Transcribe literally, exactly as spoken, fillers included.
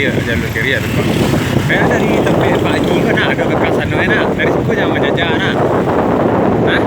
Kiri, jalur kiri ado, Pak. Kayak dari tampek Pak Haji ko, nah, ado ka sano, nah. Dari siko jan manjajah, nah. Hah?